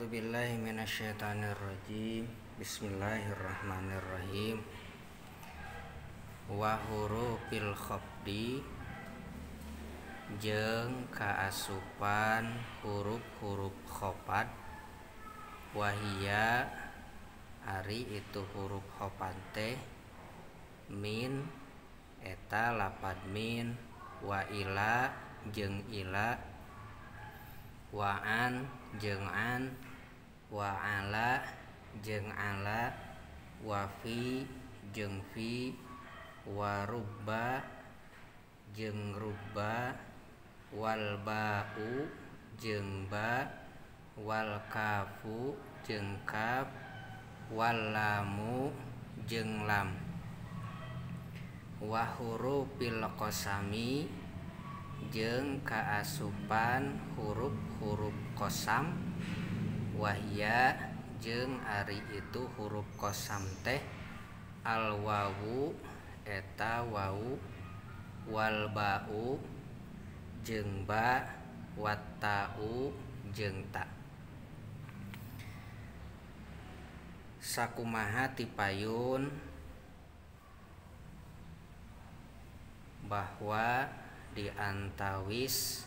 A'udzubillahi minasyaitonirrajim. Bismillahirrahmanirrahim. Wa hurufil khafdi jeung kaasupan huruf-huruf khafad. Wahia ari itu huruf khafad teh min eta lapad min, wa ila jeung ila, wa an jeung an, wa ala jeung ala, wa fi jeung fi, wa rubba jeung rubba, wal ba'u jeung ba, wal kafu jeung kaf, wal lamu jeung lam. Wa hurufil qasami jeung kaasupan huruf-huruf qasam. Wahia jeung ari itu huruf qasam teh al wawu eta wawu, wal ba'u jeung ba, wat ta'u jeung ta. Sakumaha tipayun bahwa diantawis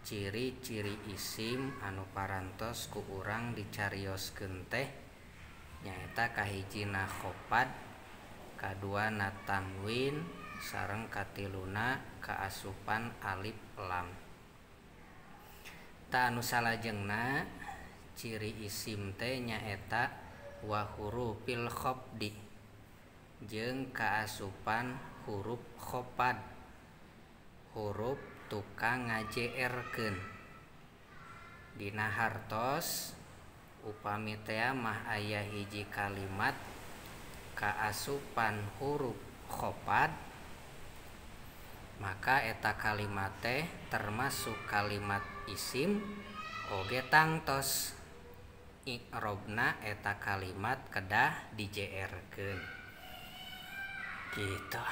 ciri-ciri isim anu parantos ku urang dicarioskeun teh nyaeta kahijina khofad, kaduana tanwin, sareng katiluna kaasupan alif lam. Ta anu salajengna ciri isim teh nyaeta wa hurufil khafdi jeung kaasupan huruf khofad, huruf tukang ngajeerkeun. Dina hartos upami teh mah aya hiji kalimat kaasupan huruf khofad, maka eta kalimat teh termasuk kalimat isim oge tangtos i'robna eta kalimat kedah dijeerkeun. Gitu.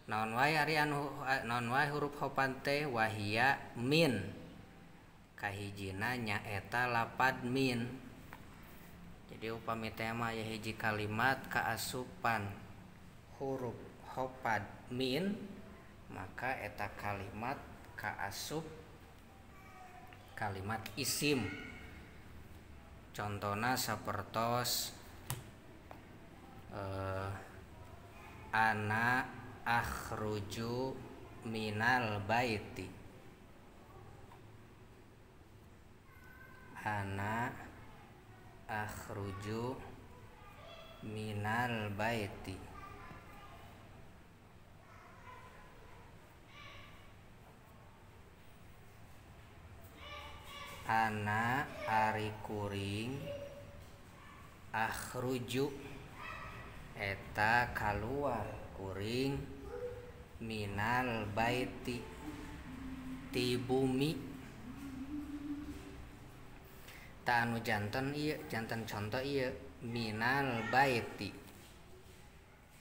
Naon wae ari anu naon wae huruf khofad teh wahia min. Kahijina nyaeta lapad min. Jadi upami teh mah aya hiji kalimat kaasupan huruf khofad min, maka eta kalimat kaasup kalimat isim. Contona sapertos ana akhruju minal baiti. Ana akhruju minal baiti. Ana ari kuring akhruju eta kaluar kuring minal baiti ti bumi. Ta anu janten ieu, janten contoh ieu minal baiti.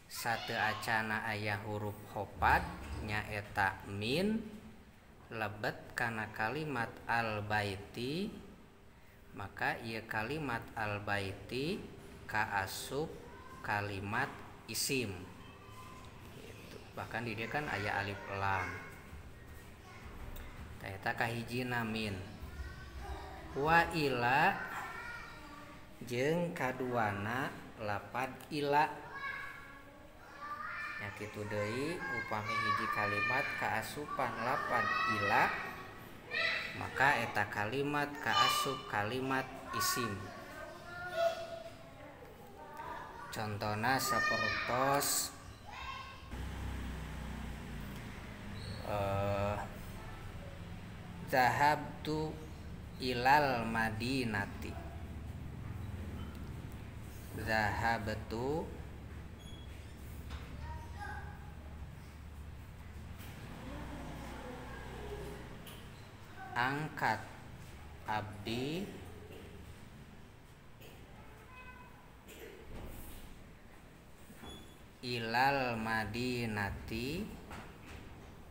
Sateu acana aya huruf khofad nyaeta min lebet kana kalimat al baiti, maka ieu kalimat al baiti kaasup kalimat isim. Gitu. Bahkan di dia kan aya alif lam. Tah eta kahijina min. Wa ila jeung kaduana lapad ila. Nya kitu deui upami hiji kalimat kaasupan lapad ila, maka eta kalimat kaasup kalimat isim. Contona sapertos zahabtu ilal madinati. Zahabtu angkat abdi ilal madinati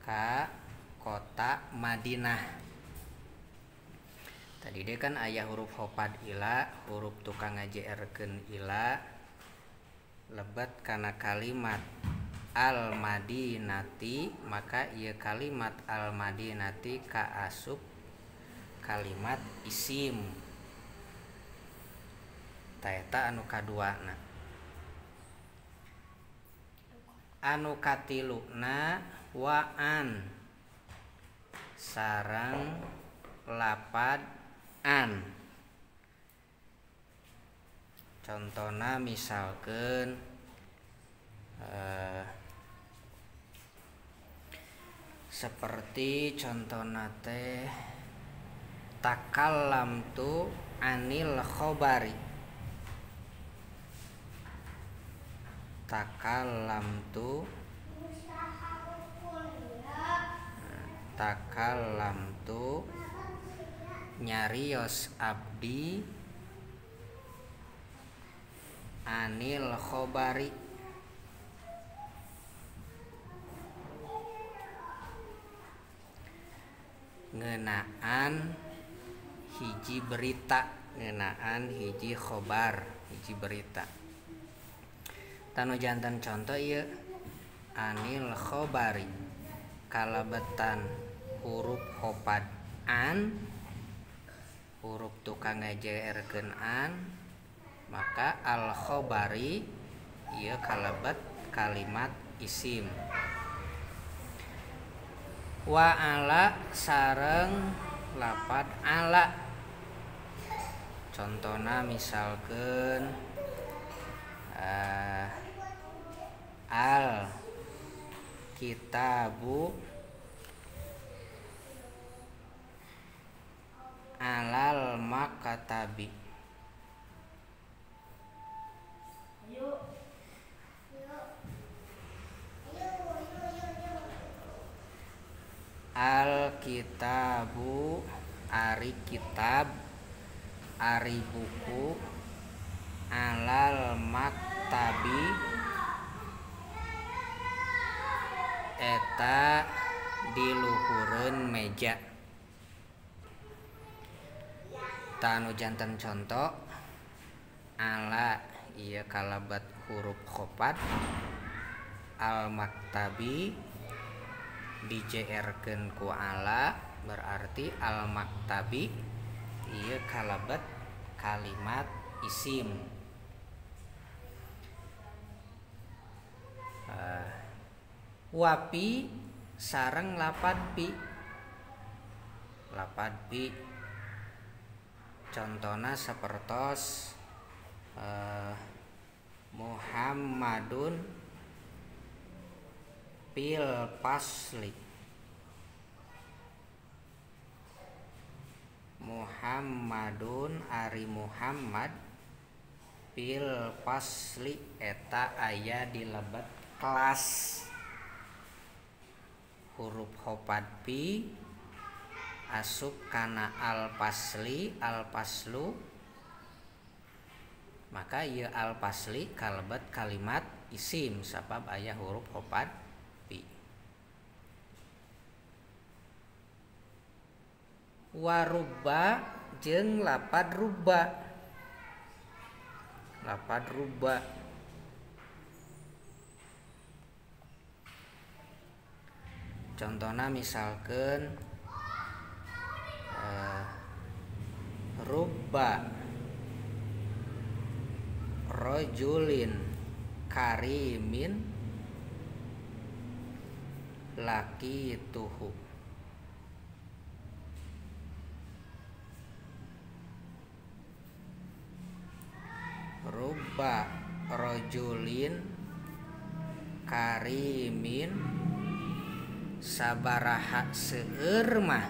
ka kota Madinah. Tadi dia kan aya huruf hopad ila, huruf tukang ngajerkeun ila lebet kana kalimat al madinati, maka ieu kalimat al madinati kaasup kalimat isim. Ta eta anu kaduana. Anu katiluna waan sareng lapad an. Contona misalkeun seperti contona teh takallamtu anil khobari. Takallamtu, takallamtu nyarios abdi anil khobari. Ngeunaan hiji berita, ngeunaan hiji khobar, hiji berita. Tanu jantan contoh ieu anil khobari kalabetan huruf hopad an, huruf tukang ngajerkeun an, maka al khobari ieu kalebet kalimat isim. Wa ala sareng lapad ala. Contona misalkeun al kitabu alal maktabi. Al kitabu ari kitab, ari buku, alal maktabi eta diluhureun meja. Tanu janten conto ala ieu kalabat huruf khofad, al maktabi dijerkeun ku ala berarti al maktabi ieu kalabat kalimat isim. Wapi sareng lapad pi. Lapad pi contona sapertos Muhammadun fil fasli. Muhammadun ari Muhammad fil fasli eta aya di lebet kelas. Huruf hopad pi asup kana al fasli, al faslu, maka ieu al fasli kalebet kalimat isim sabab aya huruf hopad pi. Warubba jeung lapad rubba. Lapad rubba contona misalkeun rubba rajulin karimin laqituhu. Rubba rajulin karimin sabaraha seueur mah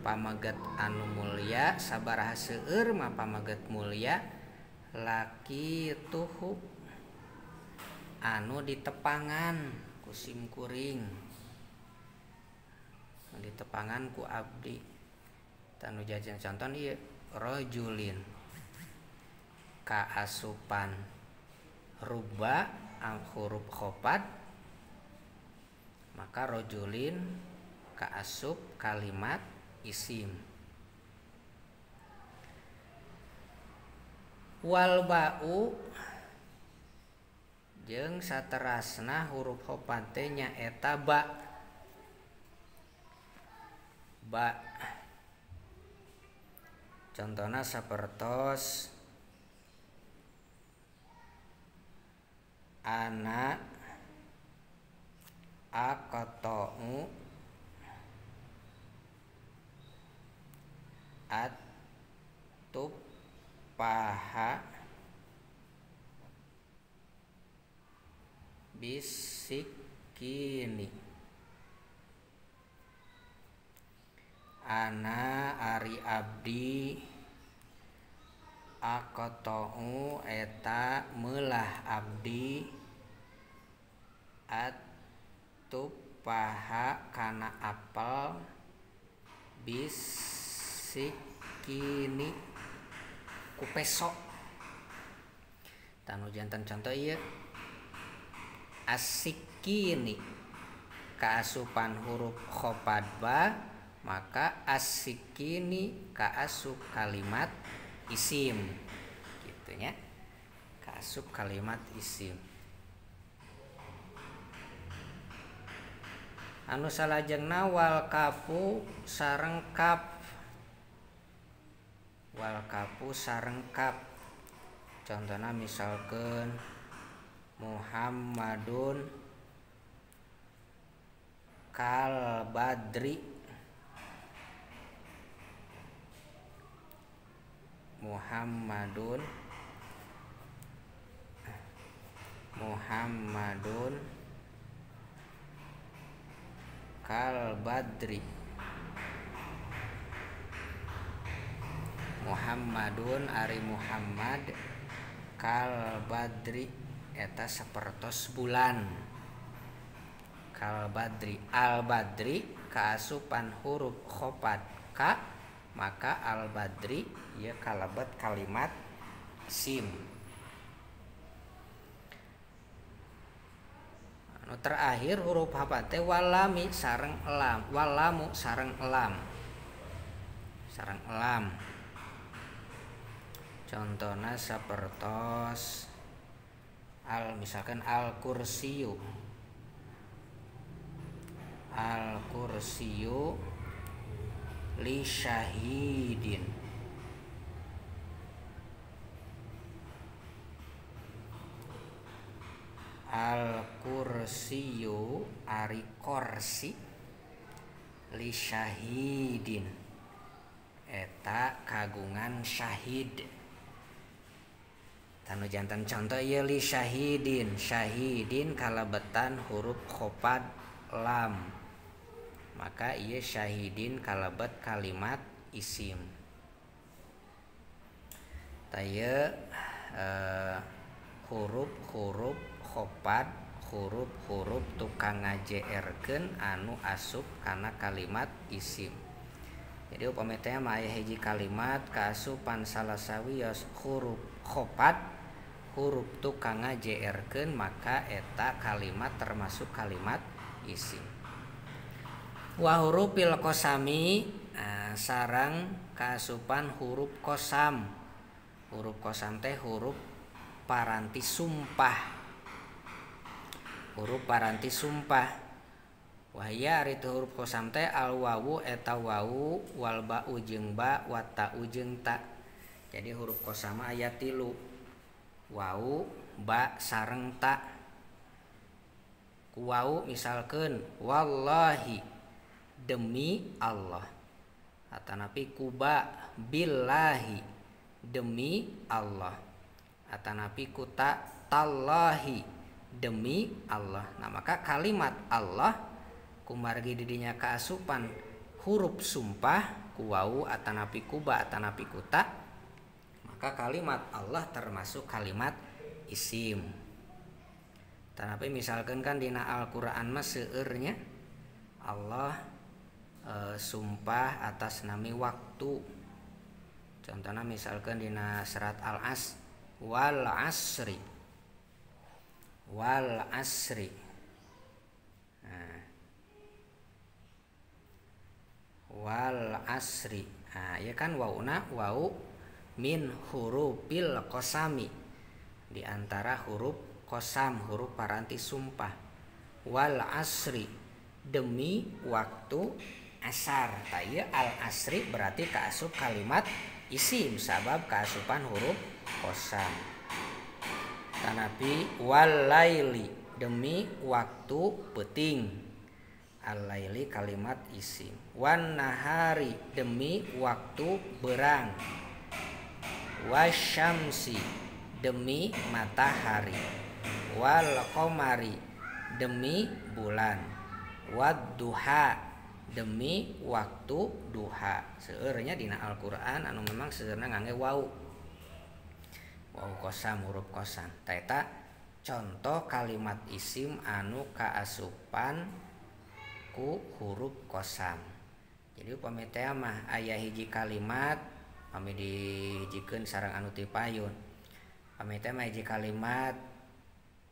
pamaget anu mulia, sabaraha seueur mah pamaget mulia laqituhu anu ditepangan ku simkuring, ditepangan ku abdi. Tanu jajan conton ieu rajulin kaasupan rubba huruf khofad, maka rajulin kaasup kalimat isim. Wal ba'u jeung saterasna huruf khofad teh nyaeta ba. Ba contohna sapertos ana aqta'u at-tuffaha bisikini. Ana ari abdi aqta'u eta meulah abdi at-tuffaha kana apel bisikini ku peso. Tanu jantan contoh ieu asikini kaasupan huruf khofad ba, maka asikini kaasup kalimat isim gitu nya, kaasup kalimat isim. Anu salajengna wal kafu sareng kaf. Wal kafu sareng kaf contohna misalkeun Muhammadun kal badri. Muhammadun kal badri. Muhammadun ari Muhammad kal badri eta sapertos bulan. Kal badri, al badri kaasupan huruf khofad ka, maka al badri ieu kalebet kalimat isim. Anu terakhir huruf hafal teh walami sareng lam, walamu sareng lam. Sareng lam. Contohna sapertos al misalkan al kursiyu. Al kursiyu li syahidin. Al kursiyu ari korsi li syahidin eta kagungan syahid. Tanu jantan contoh ieu li syahidin, syahidin kalebetan huruf khofad lam, maka ieu syahidin kalebet kalimat isim. Tah ieu huruf-huruf khofad, huruf-huruf tukang ngajeerkeun anu asup kana kalimat isim. Jadi upami teh mah aya hiji kalimat kaasupan salah sawios huruf khofad, huruf tukang ngajeerkeun, maka eta kalimat termasuk kalimat isim. Wa hurufil qasami sareng kaasupan huruf qasam. Huruf qasam teh huruf paranti sumpah. Huruf paranti sumpah. Wahya ari teu huruf qasam teh al wawu eta wawu wal ba'u jeung ba wa ta'u jeung ta. Jadi huruf qasam aya tilu. Wawu, ba sareng ta. Ku wawu misalkeun wallahi demi Allah. Atanapi ku ba billahi demi Allah. Atanapi ku ta tallahi demi Allah. Nah, maka kalimat Allah kumargi didinya kaasupan huruf sumpah ku wawu atanapi ku ba atanapi ku ta, maka kalimat Allah termasuk kalimat isim. Tanapi misalkan kan dina Al-Qur'an mah seueurnya Allah sumpah atas nami waktu. Contohnya misalkan dina surat Al-As, wal asri. Wal asri. Nah. Wal asri. Nah, ya kan wauna wau Min hurufil qasami, di antara huruf qasam, huruf paranti sumpah. Wal asri, demi waktu asar. Tah ieu al asri berarti kaasup kalimat isim sabab kaasupan huruf qasam. Tanapi wal laili, demi waktu peuting. Al laili kalimat isim. Wan nahari, demi waktu berang. Wasyamsi, demi matahari. Wal qamari, demi bulan. Wad duha, demi waktu duha. Seueurnya dina Al-Qur'an anu memang seueurna ngangge wau. Wau qasam, huruf qasam. Tah eta contoh kalimat isim anu kaasupan ku huruf qasam. Jadi upami teh mah aya hiji kalimat pami dihijikeun sareng anu ti payun. Pami teh mah hiji kalimat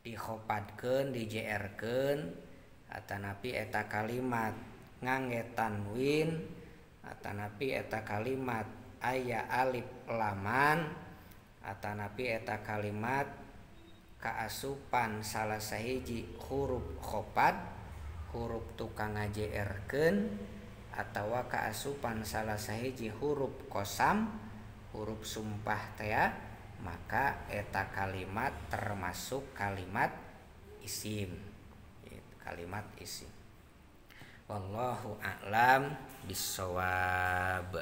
dikhopadkeun, di-JR-keun atanapi eta kalimat ngangge tanwin atanapi eta kalimat aya alif laman atanapi eta kalimat kaasupan salah sahiji huruf khopad, huruf tukang ngaJR-keun atawa kaasupan salah sahiji huruf qasam, huruf sumpah teh, maka eta kalimat termasuk kalimat isim. Kalimat isim. Wallahu a'lam bissawab.